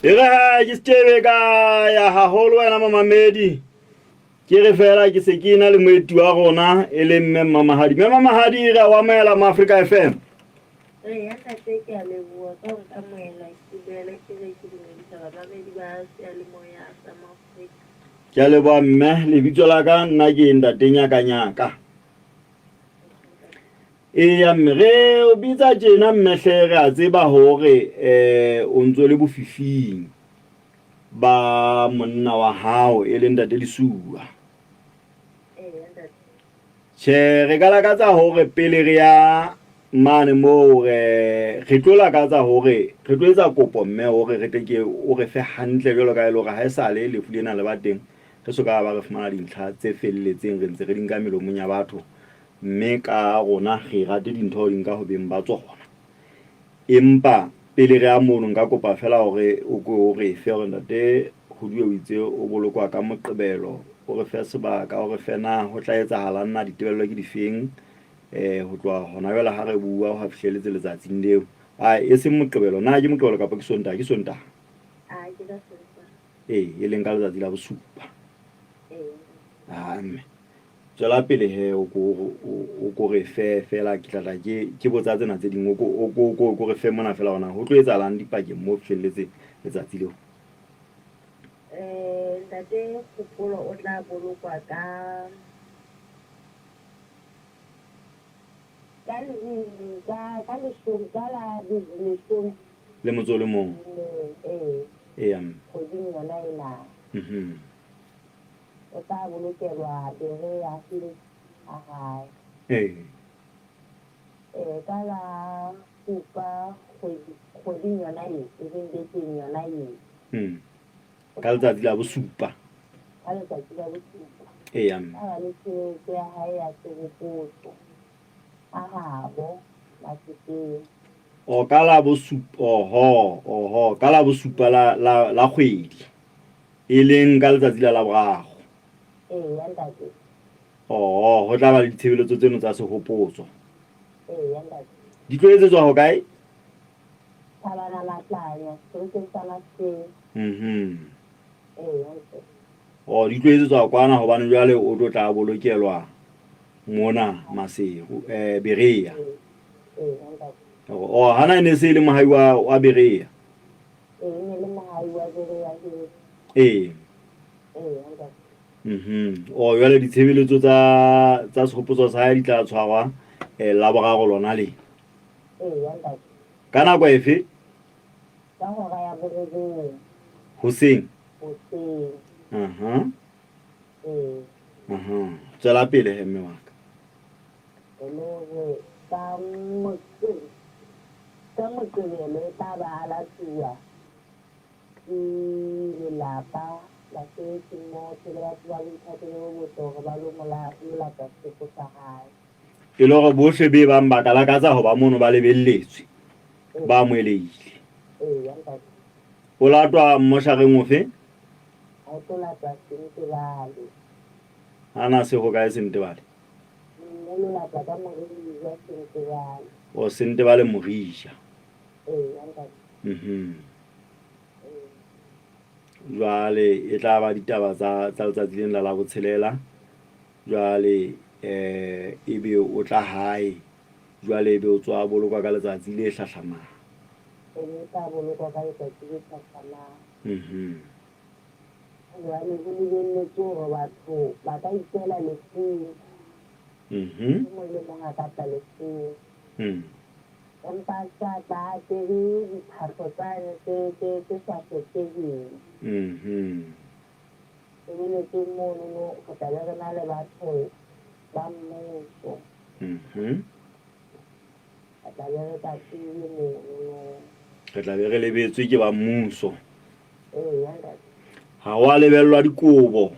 E re ha ke setebe ka ya haholo wena momamedi. Ke re fela ke se ke na le moeti wa rona e leng mme Mmamahadi. Mme Mmamahadi re a o amohela mo Afrika FM. Eya ntate ke a leboha ka ho nkamohela ke boele ke re ke dumedisa bamamedi ba seyalemoya sa Maafrika. Ke a leboha mme, lebitso la ka nna ke ntate Nyakanyaka. Eya mme re o bitsa tjena mme hle re a tseba hore eh o ntso le bofifing ba monna wa hao e leng ntate Lisuwa. Tjhe re ka lakatsa hore pele re ya mane moo re re tlo lakatsa hore re tlo etsa kopo mme hore re tle ke o re fe hantle jwalo ka e le hore ha esale lefu lena le ba teng re so ka ba re fumana dintlha tse felletseng re ntse re di nka melomong ya batho Mme ka rona re rate dintho di nka ho beng ba tsona. Empa pele re ya mono nka kopa fela hore o ko o re fe hore ntate Kgoduwe o itse o bolokwa ka Moqebelo, o re fe sebaka, o re fe na ho tla etsahalang na ditebello ke difeng ho tloha hona jwale ha re bua ho fihleletse letsatsing leo. A e seng Moqebelo, na ke Moqebelo kapa ke Sontaha? Ke Sontaha. A ke ka Sontaha. Ee, e leng ka letsatsi la bosupa. Ee. Ah, mme. Tswela pele he o ko o ko re fe fela ke tla tla ke ke botsa tsena tse ding o ko o ko o ko re fe mona fela hore na ho tlo etsahalang dipakeng mo fihlelletse letsatsi leo. Eh, ntate Kgopolo o tla bolokwa ka ka ka ka leshome ka la leshome le motso o le mong. Ee. Eya mme. Kgweding yona ena. Mhm. O tla bolokelwa Berea Hills ha hae. Ee. Ee, ka la supa kgwedi, kgweding yona e, e leng bekeng yona e. Mm. Ka letsatsi la bosupa. Ka letsatsi la bosupa. Eya mme. Ka ba le tshebeletso ya hae ya sehopotso ha habo Mafikeng. O ka la bosupa, oho, oho, ka la bosupa la, la, la kgwedi. E leng ka letsatsi la Laboraro. Eya, ntate. Oh, ho tla ba le ditshebeletso tseno tsa sehopotso. Eya, ntate. Di tlo etsetswa hokae? Thabana Matlanya, seterekeng sa Mafikeng. Mhm. Eya, ntate. Oh, di tlo etsetswa kwana hobane jwale o tlo tla bolokelwa mona Maseru, eh, Berea. Eya, ntate. Oh, hana e ne se e le mohai wa, wa Berea. Ee, e ne le mohai wa Berea Hills. Ee. Ee, ntate. Mhm. Oh, jwale ditshebeletso tsa tsa sehopotso sa hae di tla tshwarwa eh, Laboraro lona le. Ee, ntate. Ka nako efe? Ka hora ya borobong. Hoseng. Hoseng. Aha. Ee. Aha. Tswela pele he mme wa ka. E le hore ka Ka Moqebelo e tla ba a latuwa ke lelapa, basebetsi-mmoho le batho ba boithatelo bo botle hore ba lo mo lo lata setopo sa hae. E le hore bohle be bang ba ka lakatsa ho ba mono ba lebelletswe, ba amohelehile. Eya, ntate. O latwa mmoshareng ofe? O tlo latwa Sentebale. Ana se hokae Sentebale? Mme lelapa ka Morija Sentebale. O Sentebale Morija. Eya ntate. Mhm. Ee. Jwale e tla ba ditaba tsa tsa letsatsi lena la botshelela. Jwale eh ebe o tla hae. Jwale ebe o tswa bolokwa ka letsatsi le hlahlamang. Ebe o tla bolokwa ka letsatsi le hlahlamang. Mhm. Jwale ho lebelletswe hore batho ba ka itela lefung. E mong le mong a ka tla lefung. Empa a se a tla a apere diphahlo tsane tse, tse, tse sa hlopheheng. Tshebeletsong monono re tla be re na le batho ba mmuso. Re tla be re katiwe monono. Re tla be re lebetswe ke ba mmuso. Eya ntate. Ha wa lebellwa dikobo.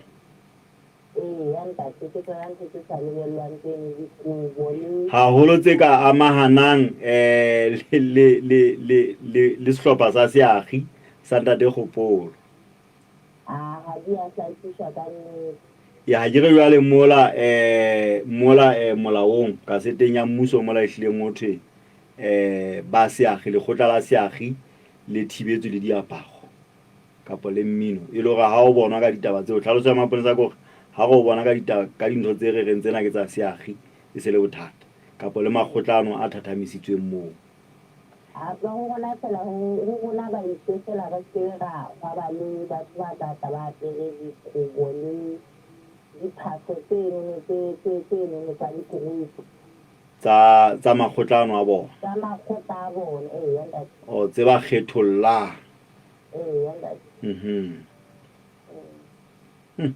Eya ntate, ke tsona ntho tse sa lebellwang tseno, dikobo le. Haholo tse ka amahanang eh le le le le le sehlopha sa seakgi sa ntate Kgopolo. A ha di a hlakiswa ka nnete. Ya ha ke re jwale mola eh mola eh molaong kaseteng ya mmuso mola ehlileng ho thwe. eh ba seakgi, lekgotla la seakgi le thibetswe le diaparo kapa le mmino. E le hore ha o bonwa ka ditaba tseo, tlhaloso ya maponesa ke hore ha re o bona ka ditaba, ka dintho tse re reng tsena ke tsa seakgi, e se le bothata. Kapa le makgotla ano a thathamisitsweng moo. A tswa ho rona fela, ho, ho rona ba itse fela re se ra hwa ba le batho ba tla tla ba apere dikobo le diphahlo tsenono tse, tse, tsenono tsa dikurupu. Tsa, tsa makgotla ano a bona. Tsa makgotla a bona, eya ntate. Oh, tse ba kgethollang. Eya ntate. Mhm. Mm.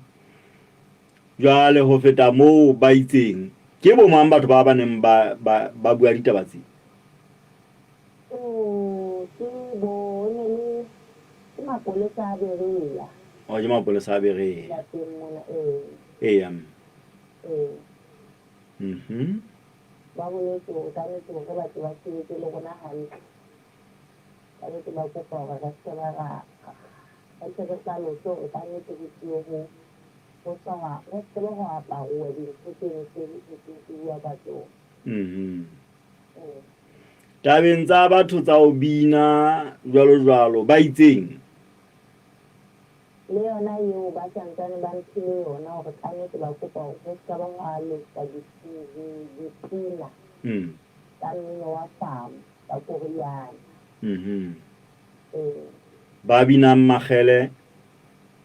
Jwale ho feta moo ba itseng, ke bo mang batho ba ba neng ba, ba, ba bua ditaba tsee? Oh, ke bo ne le, ke mapolesa a Berea. Oh, ke mapolesa a Berea. Lapeng mona, ee. Eya, mme. Ee. Mhm. Ba boletse hore ka nnete hore ba tle ba sebetse le rona hantle. Ka nnete ba kopa hore re se ke ba ra, re tle re hlalose hore ka nnete ho tluwe ho, ho sa, ho se ke hwa aparuwa dintho tseno tse ho bua ka tsona. Mhm. Tabeng tsa batho tsa ho bina jwalo jwalo, ba itseng? Le yona eo ba sa ntsane ba mphile yona hore kannete ba kopa hore ho ska ba hwa letswa dipina tsa mmino wa famo tsa koriana. Ee. Ba binang makgele?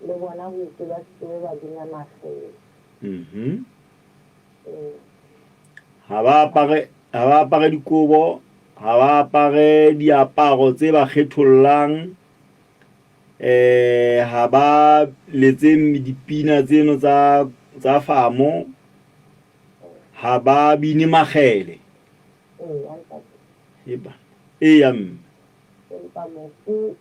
Le bona ho itse ba se ke ba bina makgele. Ee. Ha ba apare, ha ba apare dikobo, ha ba apare diaparo tse ba kgethollang. Eh, ha ba letse dipina tseno tsa tsa famo, ha ba bine makgele. Eya ntate. Eba. Eya mme. Empa mofu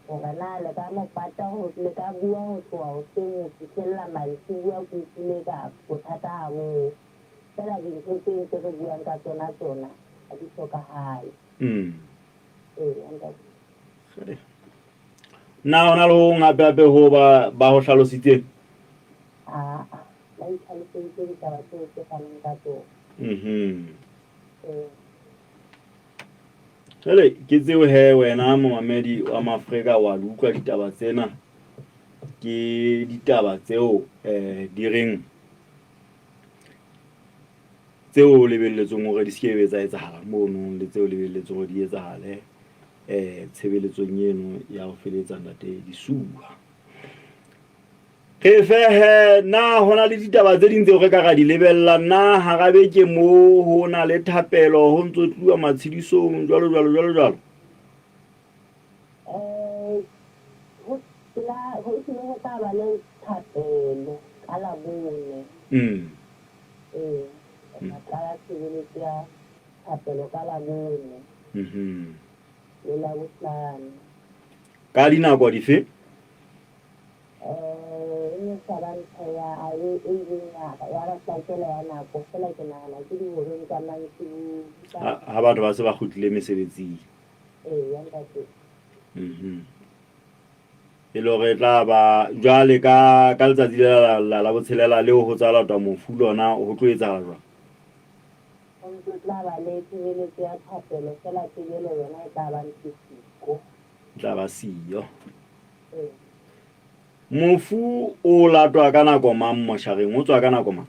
hore na le ka mo pata ho le ka bua ho tloha hoseng ho fihlella mantsibuya ke utlwile ka bothata ha bo. Feela dintho tse ntse re buang ka tsona tsona ha di hlokahale. Eya ntate. Na ho na le ho hong hape-hape ho ba, ba ho hlalositseng? Aa, ba itlhaloseditse ditaba tseo tse faneng ka tsona. Ee. Jwale ke tseo he wena momamedi wa Maafrika wa di utlwa ditaba tsena. Ke ditaba tseo eh di reng tseo lebelletsweng hore di se ke be tsa etsahala mono le tseo lebelletsweng hore di etsahale eh tshebeletsong eno ya ho feletsa ntate Disuwa. Re fe he na ho na le ditaba tse ding tseo re ka ra di lebella na hara beke mo ho na le thapelo ho ntso tluwa matshedisong jwalo jwalo jwalo jwalo. Eh, ho tla ho hlile ho tla ba le thapelo ka Labone. Ee, re tla qala tshebeletso ya thapelo ka Labone le Labohlano. Ka dinako dife? Eh, e ne sa ba ntho ya e e ileng ya ya re hlakela ya nako fela ke nahana ke dihoreng tsa mantsibuya. Ha ha batho ba se ba kgutlile mesebetsing. Eya ntate. E le hore e tla ba jwale ka ka letsatsi le la la la botshelela leo ho tsa latwa mofu lona ho tlo etsahala jwang? Ho ntso tla ba le tshebeletso ya thapelo fela tebelo yona e tla ba ntho siko. E tla ba siyo. Ee. Mofu o latwa ka nako mang moshareng? O tswa ka nako mang?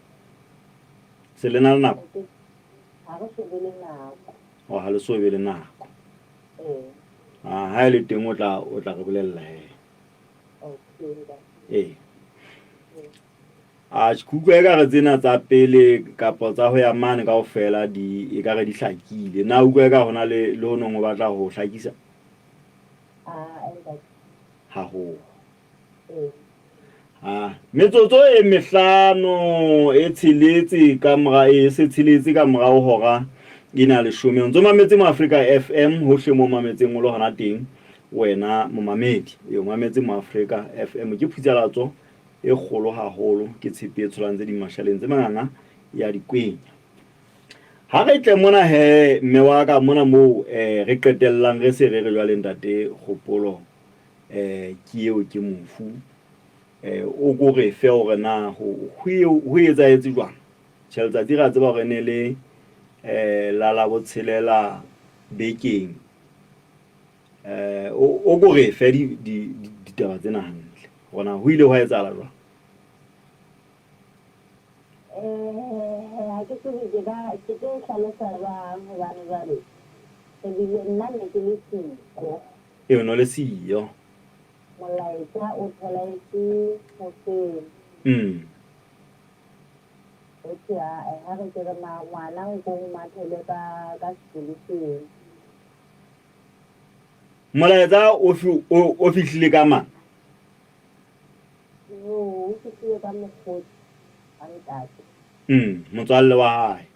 Se le na le nako? Ha re so be le nako. O ha le so be le nako. Ee. Ah, ha e le teng o tla o tla re bolella he. Okay, ntate. Ee. A ke utlwa ekare tsena tsa pele kapa tsa ho ya mane kaofela di ekare di hlakile. Na utlwa eka hona le le ho nong o batla ho hlakisa? Ah, ntate. Haholo. Ee. Ah, metsotso e mehlano e tsheletse ka mora e se tsheletse ka morao hora ena leshome. O ntso mametse mo Afrika FM hohle mo mametseng o le hona teng wena momamedi. E o mametse mo Afrika FM ke phutsalatso e kgolo haholo ke tshepe e tsholang tse ding mashaleng tse manganga ya dikwenya. Ha re tle mona he mme wa ka mona moo eh, re qetellang re se re re jwale ntate Kgopolo eh, ke eo ke mofu eh, o ko re fe hore na ho ho etsahetse jwang. Tjhe, letsatsi ra tseba hore ne le eh, la la botshelela bekeng. Eh o ko re fe ditaba tsena hantle. Hore na ho ile hwa etsahala jwang? Eh, ha ke tsebe ke ka ke tlo hlalosa jwang hobane jwale re bile nna ne ke le siko. E o no le siyo. Molaetsa o tholahetse hoseng. Ho thwe ae ha re ke re ma ngwana nko o mathele ka ka sepoleseng. Molaetsa o fi o o fihlile ka mang? Jo, o fihlile ka mokgotsi wa ntate. Motswalle wa hae.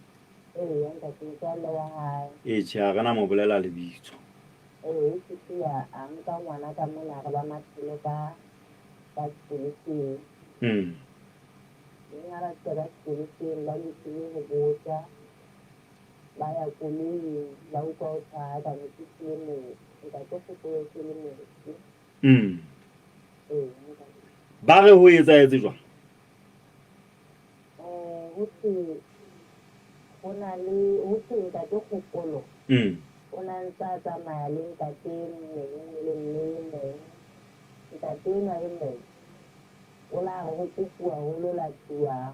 Eya ntate, motswalle wa hae. Ee, tjhe ha re na mo bolela lebitso. Ee, o fihlile a nka ngwana ka mona a re ba mathele ka ka sepoleseng. Mme ha ba fihla ka sepoleseng ba lokile ho botsa, ba ya koloing ba utlwa ho thwe ha ka ne ke siile motho, ntate Kgopolo e se le mofu. Ee, ntate. Ba re ho etsahetse jwang? Eh, ho thwe ho na le ho thwe ntate Kgopolo o na ntse a tsamaya le ntate e mong le mme e mong. Ntate enwa e mong o la re ho kopuwa ho lo latuwa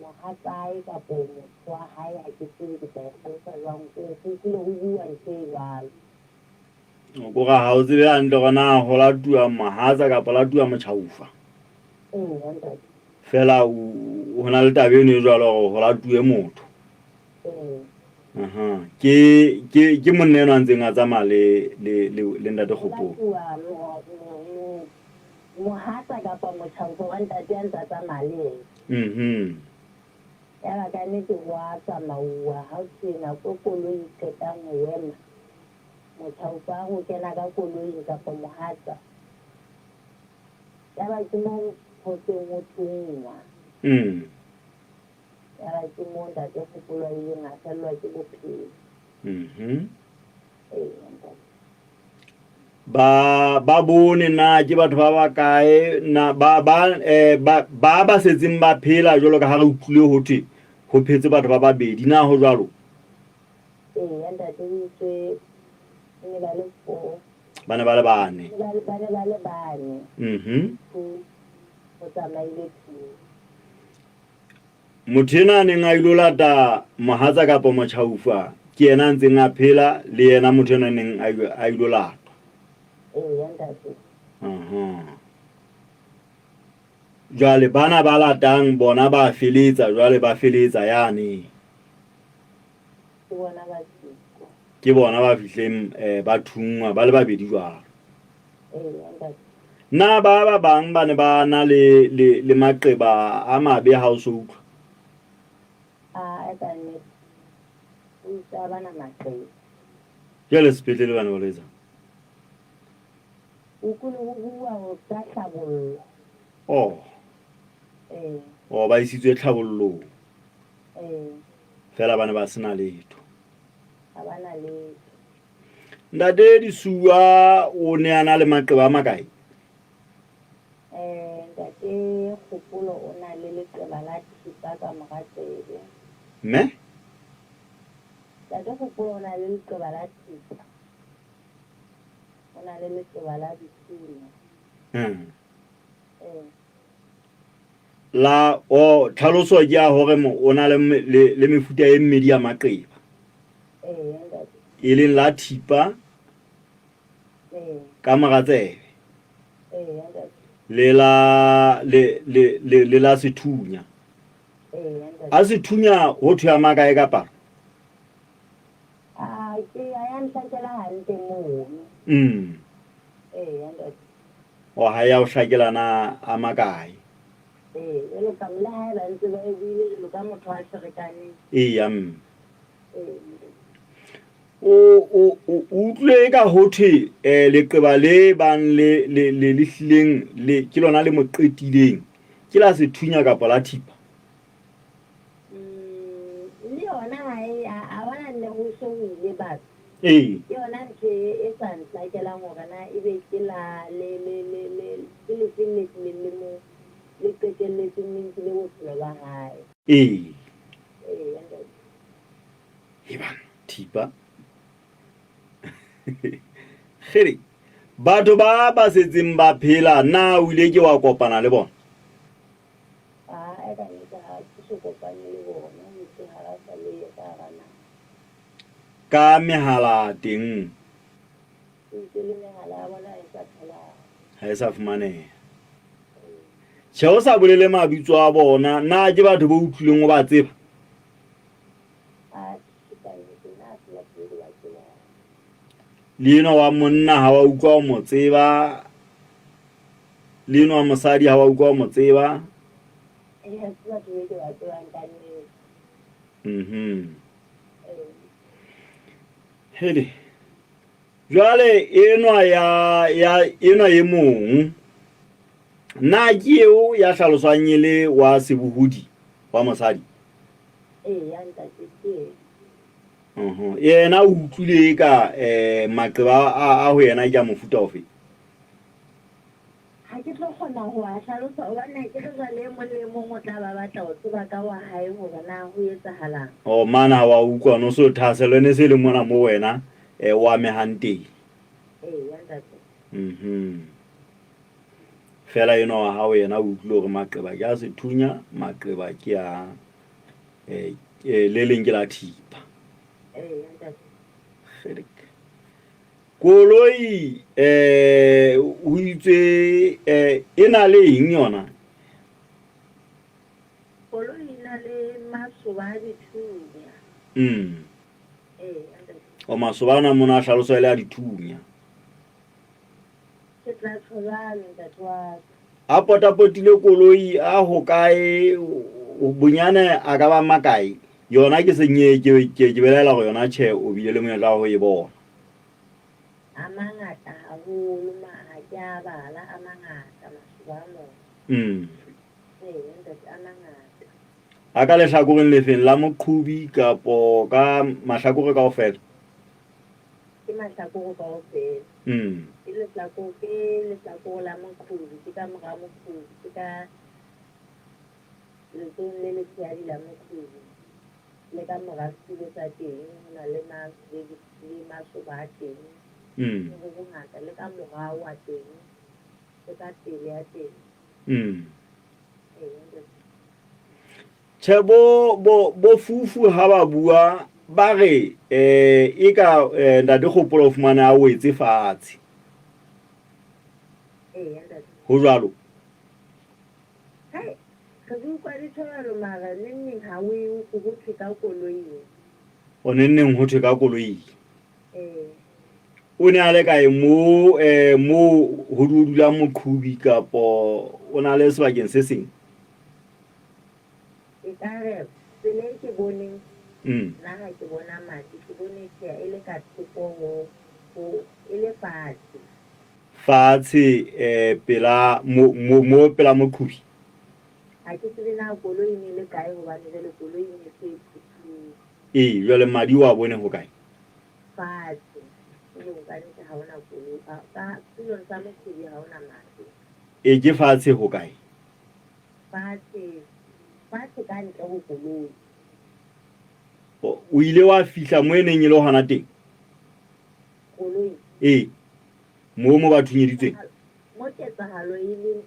mohatsae kapo motho wa hae, ha ke tsebe ke tla e hlalosa jwang. Ke utlwile ho buuwa ntho e jwalo. O kore ha o tsebe hantle hore na ho latuwa mohatsa kapa latuwa motjhaufa. Eya ntate. Feela ho na le taba eno e jwalo hore ho latuwe motho. Ee. Aha. Ke ke ke monna enwa a ntseng a tsamaya le le le le ntate Ho Kgopolo. latuwa mohatsa kapa motjhaufa wa ntate a ntse a tsamaya le yena. Yaba ka nnete ho a tsamauwa ha ho thwe nako e koloi e qetang ho ema, motjhaufa a re o kena ka koloing kapa mohatsa. Yaba ke moo ho seng ho thunngwa. Yaba ke moo ntate Kgopolo a ileng a fellwa ke bophelo. Ee, ntate. Ba ba bone na ke batho ba bakae na ba ba eh, ba ba ba setseng ba phela jwalo ka ha re utlwile ho thwe ho phetse batho ba babedi na ho jwalo? Ee, ntate o itse ne ba le four. Ba ne ba le bane. Ba ne ba le bane. Two, ho tsamaile two. Motho enwa a neng a ilo lata mohatsa kapa motjhaufa ke yena a ntseng a phela le yena motho enwa a neng a ilo latwa. Eya ntate. Aha. Jwale bana ba latang bona ba feletsa jwale ba feletsa yane. Ke bona ba siko. Ke bona ba fihleng eh, ba thunngwa ba le babedi jwalo. Eya ntate. Na ba ba bang ba ne ba na le le le maqeba a mabe ha o so utlwa? A e ka nnete. O itse ha ba na maqeba. Jwale sepetlele ba ne ba lo etsang? O utlwile ho bua ho ka tlhabollo. Oh. Ee. Oh, ba isitswe tlhabollong. Ee. Feela ba ne ba sena letho. Ha ba na letho. Ntate Disuwa o ne a na le maqeba a makae? Eh, ntate Kgopolo o na le leqeba la thipa ka mora tsebe. Mme? Ntate Kgopolo o na le leqeba la thipa. O na le leqeba la dithunya. Eh. La o tlhaloso ke ya hore o na le le mefuta e mmedi ya maqeba. Ee, ntate. E leng la thipa Ee. ka mora tsebe. Ee, ntate. Le la le le le le la sethunya. Ee, ntate. A sethunya ho thwe a makae ka palo? A ke a ya nhlakela hantle mono. Ee, ntate. O ha ya o hlakela na a makae? Ee, jwalo ka le haeba ntse ba e buile jwalo ka motho a ferekaneng. Eya, mme. Ee. O o o utlwile ka ho thwe eh, leqeba le bang le le le le hlileng le ke lona le mo qetileng. Ke la sethunya kapa la thipa? Le yona ha e a bona nne ho so ho ile batho. Ee. Ke yona ntho e sa nhlakelang hore na ebe ke la le le le le ke lefeng le tlileng le mo le qetelletseng le nkile bophelo ba hae. Ee. Ee, ntate. Ebang thipa. Kgele, batho ba ba setseng ba phela, na o ile ke wa kopana le bona? Ae, ka nnete ha ke so kopane le bona, motho ha ba sa le yo ka hara naha. Ka mehala teng? Itse le mehala ya bona ha e sa tholahale. Ha e sa fumaneha. Tjhe, o sa bolele mabitso a bona, na ke batho bo utlwileng o ba tseba? Atjhe, ka nnete nna ha se batho be ke ba tsebang. Le enwa wa monna ha wa utlwa o mo tseba, le enwa wa mosadi ha wa utlwa o mo tseba. Ee, ha se batho be ke ba tsebang ka nnete. Mhm. Ee. Hele. Jwale enwa ya ya enwa e mong na ke eo ya hlaloswang e le wa sebohodi wa mosadi? Ee, ya ntate ke ena. Uhum. Yena o utlwile e ka eh, maqeba a, a ho yena ke a mofuta ofe? Ha ke tlo kgona ho a hlalosa hobane ha ke re jwale e mong le e mong o tla ba batla ho tseba ka wa hae hore na ho etsahalang. Oh, mana ha wa utlwa no so thahasello e ne se le mona mo wena eh, o amehang teng. Ee, ya ntate. Mhm. Fela enwa wa hao yena o utlwile hore maqeba ke a sethunya, maqeba ke a eh, eh, le leng ke la thipa. Ee, ya ntate. Kgedik. Koloi eh ho itswe eh e na le eng yona? Koloi e na le masoba a dithunya. Mm. Ee, ya ntate. O masoba ana mona a hlaloswa e le a dithunya. Ke tla tjho jwalo ntate wa ka. A potapotile koloi a hokae bonyane a ka ba makae? Yona ke senye ke ke ke belaela hore yona tjhe o bile le monyetla wa ho e bona. A mangata haholo ma ha ke a bala a mangata masoba a mona. Mm. Ee ntate a mangata. A ka lehlakoreng lefeng la moqhobi kapo ka mahlakore kaofela? Ke mahlakore kaofela. Mm. Ke lehlakore ke lehlakore la moqhobi, ke ka mora moqhobi, ke ka letsohong le letshehadi la moqhobi, le ka mora setulo sa teng ho na le ma le le masoba a teng. Mm. Ho hongata le ka morao a teng, le ka pele a teng. Mm. Ee, ntate. Tjhe bo bo bo fufu ha ba bua ba re eh e ka eh, ntate Kgopolo o fumane a wetse fatshe. Ee, ntate. Ho jwalo. Hai, re di utlwa di tjho jwalo mara neng neng ha o e utlwe ho thwe ka koloing. O neng neng ho thwe ka koloing. Ee. O ne a le kae mo eh mo ho dulang moqhubi kapo o na le sebakeng se seng? Ekare tsela e ke boneng Mm. nna ha ke bona madi ke bone tjhe e le ka thoko ho ho e le fatshe. Fatshe eh pela mo mo mo pela moqhubi. Ha ke tsebe na koloi e ne le kae hobane jwale koloi e ne se e phuthuwe. Ee, jwale madi o a bone ho kae? Fatshe. Tulong ka nnete ha hona koloi. Ka tulong sa moqhubi ha hona madi. E ke fatshe ho kae? Fatshe, fatshe ka ntle ho koloi. O ile wa fihla mo e neng e le hona teng? Koloi. Ee, moo mo ba thunyeditsweng. Mo ketsahalo e leng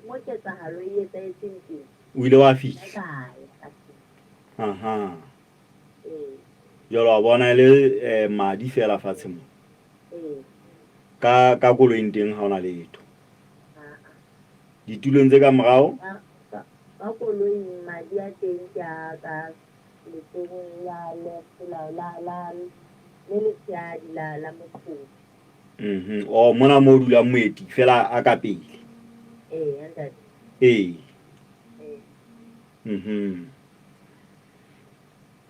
mo ketsahalo e etsahetseng teng. O ile wa fihla. Ka ya ka fihla. Aha. Ee. Jwale wa bona e le eh, madi fela fatshe mo. Ee. Ka ka koloing teng ha ona letho. Aa. Ditulong tse ka morao? Ka, ka koloing madi a teng ke a ka letsohong la left la la la le letshehadi la la moqhobi. Mhm. Oh, mona mo dulang moeti fela a ka pele. Ee, ntate. Ee. Ee. Mhm.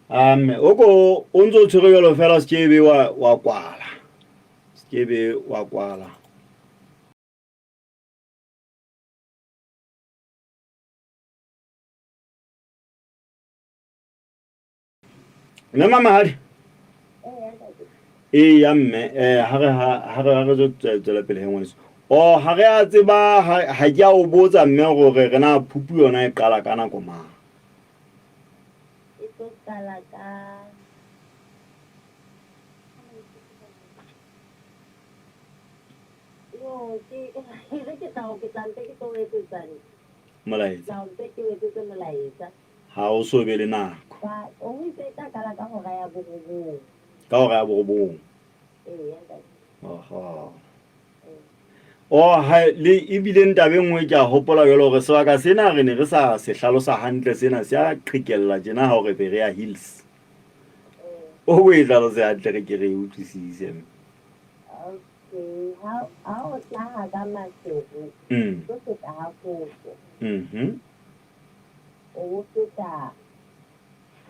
Amme, o ko o ntse o tshwere jwalo fela o se ke be wa wa kwala. Se ke be wa kwala. Mme Mamahadi. Ee ya mme eh ha re ha re ha re tswela pele he ngwaneso. Oh ha re a tseba ha ke a o botsa mme gore re na phupu yona e qala ka nako mang. E tlo qala ka No, ke re ke tla o ke tla mpe ke tlo o etsetsa Molaetsa. Tla o mpe ke o etsetse molaetsa. Ha o so be le nako. Ka o itse e tla qala ka hora ya borobong. Ka hora ya borobong. Eya ntate. Oho. Oh, ha le ebile ntabe nngwe ke a hopola jalo hore sebaka sena re ne re sa se hlalosa hantle sena se a qhekella tjena ha o re Berea Hills. O o e hlalose hantle re ke re e utlwisise. Okay, ha ha o hlaha ka Maseru, o feta ha Foso. O bo feta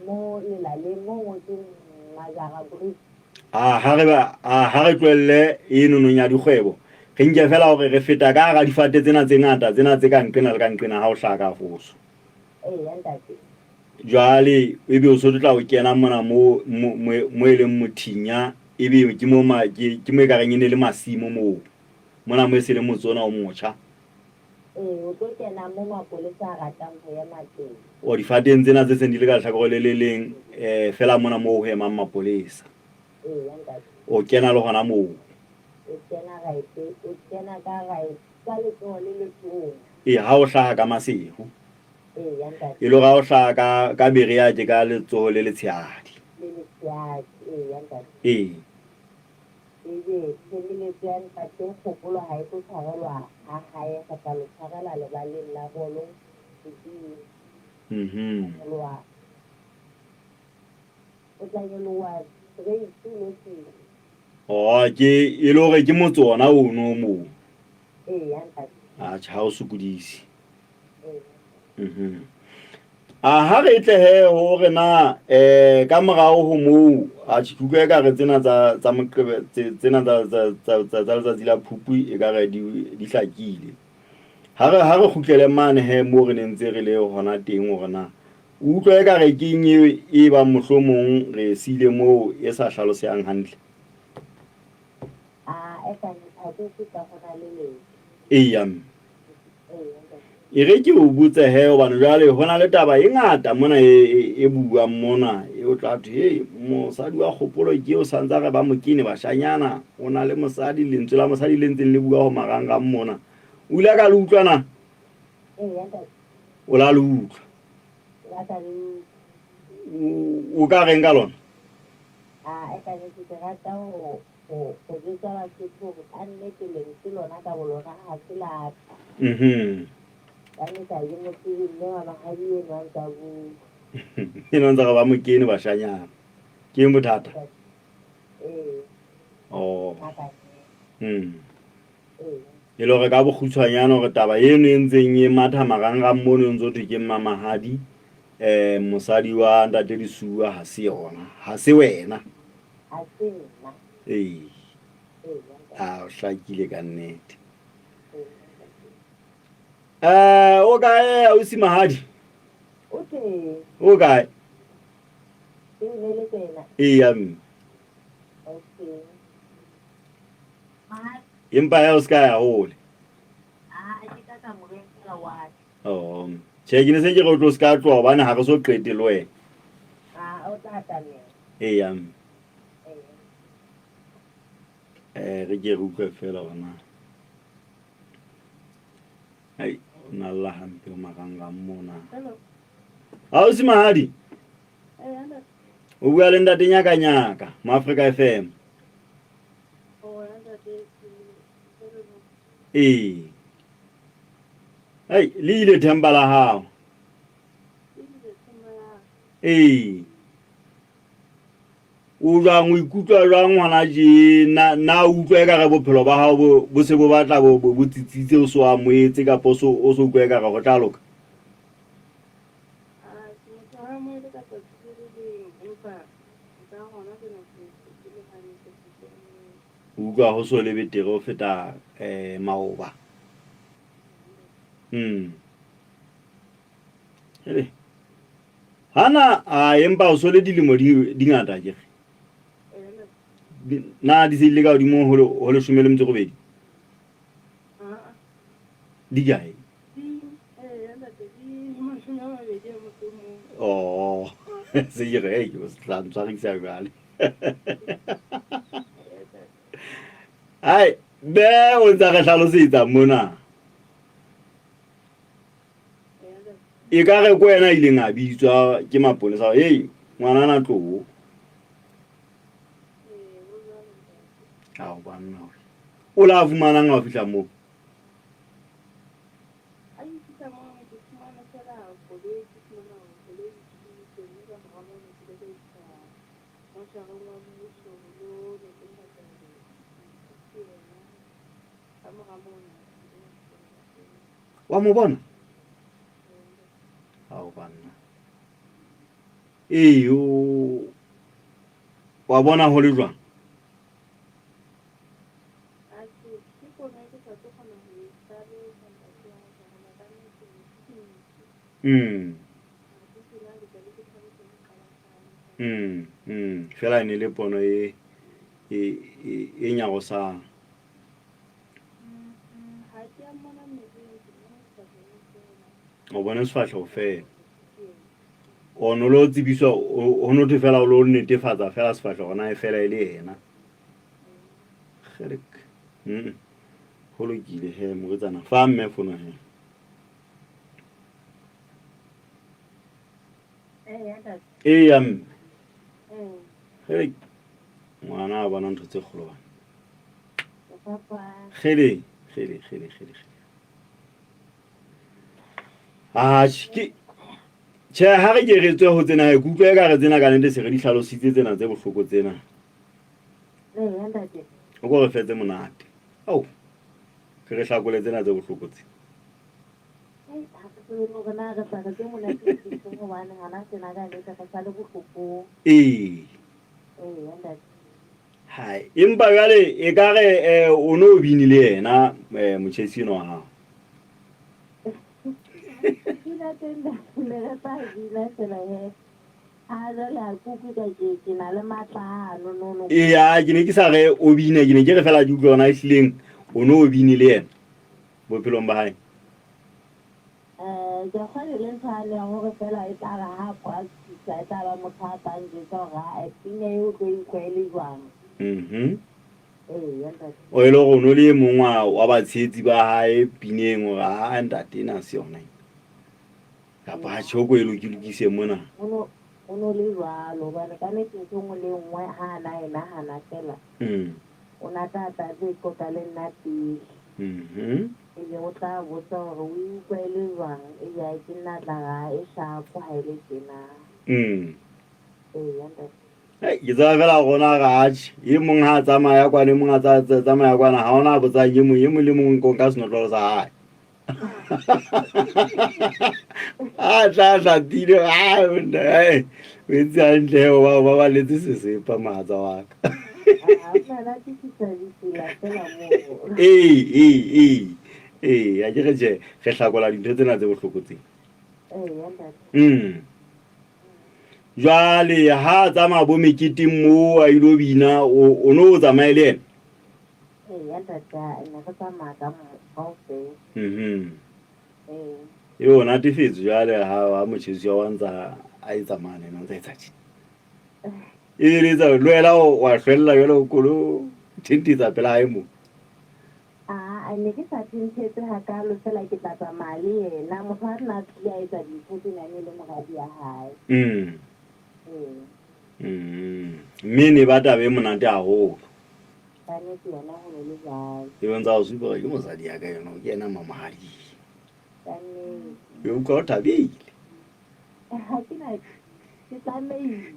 mo lelaleng mo ngotsweng Majara Bridge. A ha re ba a ha re tlohelle e nonong ya dikgwebo. Re nke fela hore re feta ka hara difate tsena tse ngata tsena tse ka nqena le ka nqena ha o hlaha ka Foso. Eya ntate. Jwale ebe o so tla o kena mona mo mo mo e leng mothinya ebe ke mo ma ke ke mo e ka reng e ne le masimo moo. Mona mo e se le motse ona o motjha. Ee, o tlo kena mo mapolesa a ratang ho ema teng. O difateng tsena tse seng di le ka lehlakore le le leng eh fela mona moo ho emang mapolesa. Eya ntate. O kena le hona moo. O kena right, o kena ka right ka letsoho le letona. Ee, ha o hlaha ka Maseru. Eya ntate. E le hore ha o hlaha ka ka Berea ke ka letsoho le letshehadi. Le letshehadi, eya ntate. Ee. Ebe tshebeletso ya ntate Kgopolo ha e tlo tshwarelwa ha hae, re tla lo tshwarela lebaleng la bolo hodimo. Nyoloha. O tla nyoloha straight o lo fihla. Oh, ke e le hore ke motse ona ono o moo. Eya ntate. Atjhe, ha o sokodise. Eya. A ha re tle he hore na eh ka morao ho moo a tjhe ke utlwa ekare tsena tsa tsa moqebe tsena tsa tsa tsa tsa tsa letsatsi la Phupu e ka re di di hlakile. Ha re ha re kgutlele mane he moo re ne ntse re le hona teng hore na o utlwa ekare ke eng eo e bang mohlomong re e siile moo e sa hlalosehang hantle. A e ka ha ke utlwe ka hona le letho. Eya mme. E re ke o botse he hobane jwale ho na le taba e ngata mona e, e, e buang mona e o tla thwe hey, mosadi wa kgopolo ke o santsa re ba mokene bashanyana o na le mosadi lentswe la mosadi le ntseng le bua ho marangrang mona o ile ka le utlwa na o la le utlwa o ka reng ka lona a e ka ke rata ho Ho, ho jwetsa Basotho hore ka nnete lentswe lona ka bolona ha se la ka. Ka nnete ha ke mo tsebe mme wa mahadi enwa a ntse a bua. Enwa ntse a re ba mo kene bashanyana. Ke eng bothata? Ee. Oh. Ka ka Ee. E le hore ka bokgutshwanyane hore taba eno e ntseng e matha marangrang mono e ntse ho thwe ke Mmamahadi mosadi wa ntate Lisuwa ha se yona, ha se wena. Ha se nna. Ee. A o hlakile ka nnete. Eh, o kae ausi Mahadi? O teng. O kae? Ke le tsena. Eya mme. Okay. Empa ya o se ka ya hole. Ah, ke ka kamoreng fela wa. Oh. Tjhe, ke ne se ke re o tlo se ka tloha hobane ha re so qete le wena. Ah, o tla atamela. Eya. Eh, re ke re utlwe fela hore na. Ai, o na lla hampe o marangrang mona. Hello. Ausi Mahadi. O bua le ntate Nyaka Nyaka, mo Africa FM. Ee. Ai, le ile themba la hao. Ee. O jwang o ikutlwa jwang hona tje na na o utlwa ekare bophelo ba hao bo bo se bo batla bo bo tsitsitse o so amohetse kapa o so o so utlwa ekare ho tla loka? O utlwa ho so le betere ho feta eh maoba. Hele. Hana a empa o so le dilemo di di ngata ke re. Na di se ile ka hodimo ho 18? Di kae? Oh, se ke re ke o tla ntshwarisa jwale. Ai, Be o ntsa re hlalosetsa mona. E ka re ko wena a ileng a bitswa ke mapolesa hore hei ngwanana tloo. Ao banna we. O la fumanang ha o fihla moo? Wa mo bona? Ao banna. Ee, o wa bona ho le jwang? Mm. Mm, mm. Fela e ne le pono e e e, e nyarosang. O bone sefahleho fela. O no lo tsebiswa ho no thwe fela o lo netefatsa fela sefahleho na e fela e le yena. Kgelek. Mm. Ho lokile he moretsana. Fa mme fono he. Eya mme. Kgelek. Ngwana a bona ntho tse kgolo bana. Kgele, kgele, kgele, kgele, kgele. Atjhe, ke tjhe ha re ke re tswe ho tsena ke utlwa eka re tsena ka nnete se re di hlalositse tsena tse bohloko tsena. O ko re fetse monate. Ao, ke re hlakole tsena tse bohloko tse. Ee. Hai, empa jwale e ka re eh, o no o bine le yena eh, motjhesi enwa wa hao. Pina teng ne re tla bina fela he. A jwale a ke utlwe ka ke ke na le matla ano no no. Eya, ke ne ke sa re o bine, ke ne ke re fela ke utlwe hore na ehlileng o no o bine le yena bophelong ba hae. Eh, ke kgone le ntho yane ya hore fela e tla re ha practice e tla ba motho a tla njwetsa hore ha pina eo o tlo e utlwa e le jwang. Mhm. Ee, ya ntate. O e le hore o no le e mong wa wa batshehetsi ba hae pineng hore ha ntate ena ha se yona ena. Kapa ha tjhe o ko e loke lokise mona. Ho no ho no le jwalo hobane ka nnete ntho e nngwe le e nngwe ha a na e nahana fela. Mm. O na tla tla a tlo e qoqa le nna pele. Mhm. Ebe o tla botsa hore o e utlwa e le jwang. Ebe ha ke nna tla re ha e sharp ha e le tjena. Mm. Eya ntate. Hei, ke tseba fela rona re atjhe. E mong ha a tsamaya kwana, e mong a tsamaya kwana, ha hona a botsang e mong, e mong le mong o nka senotlolo sa hae. A tla hlapile, a monna, hei, o entse hantle he, o ba o baballetse sesepa mohatsa wa ka. Ha o na natifisa ditsela fela moo. Ee, ee, ee, ee, ha ke re tjhe, re hlakola dintho tsena tse bohloko tse. Eya ntate. Mm. Jwale ha a tsamaya bo meketeng moo a ilo bina, o o no o tsamaye le yena? Eya ntate, ne re tsamaya ka kaofela. Mhm. Ee. E o natefetswe jwale ha ha motjhesi wa ntsa a etsa mane, ena o ntsa etsa tje. E eletsa le wena wa hlwella jwale o kolo thentetsa pela hae moo. Aa, ne ke sa thenthetse hakalo fela ke tla tsamaya le yena. Motho ha nna a tlile a etsa dintho tsena ne le moradi ya hae. Mm. Ee. Mm. Mme ne ba taba e monate haholo. Ka nnete yona ho ne le jwalo. E bontsha ho supa hore ke mosadi ya ka eno, ke yena mamohadi. Ka nnete. Ke utlwa o thabile. Ha ke na ke tlamehile.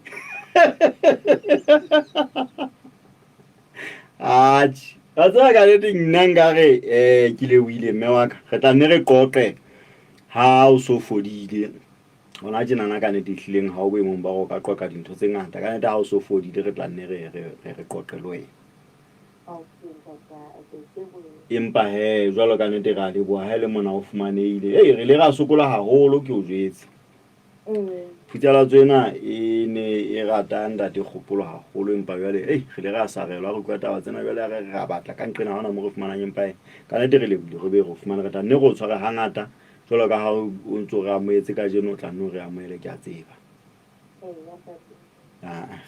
Atjhe, wa tseba ka nnete nna nkare um ke lebohile mme wa ka. Re tla nne re qoqe ha o so fodile. Hona tjenana ka nnete ehlileng ha o boemong ba hore o ka qoqa dintho tse ngata. Ka nnete ha o so fodile re tla nne re re re qoqe le wena. Empa hee jwalo ka nnete re a leboha ha e le mona o fumanehile. Hei re ile ra sokola haholo ke o jwetse. Phutsalatso ena e ne e rata ntate Kgopolo haholo empa jwale ei re ile ra sarelwa re utlwa taba tsena jwale re ra batla ka nqena ha hona mo re fumanang empa ka nnete re lebohile re be re o fumane re tla nne re o tshware hangata jwalo ka ha o ntso re amohetse kajeno o tla nne o re amohele ke a tseba.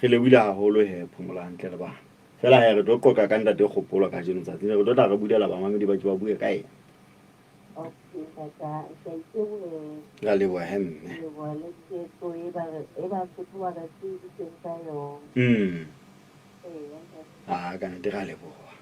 Re lebohile haholo he phomola hantle le bana. Fela he re tlo qoqa ka ntate Kgopolo kajeno tsatsing le re tlo tla re bulela bamamedi ba ke ba bue ka ena. Okay, ntate, ke a iteboha. Ra leboha he mme. Ke leboha le tshehetso e ba re e Basotho ba re tsebisitseng ka yona. Mm. Eya ntate. Ah, ka nnete ra leboha.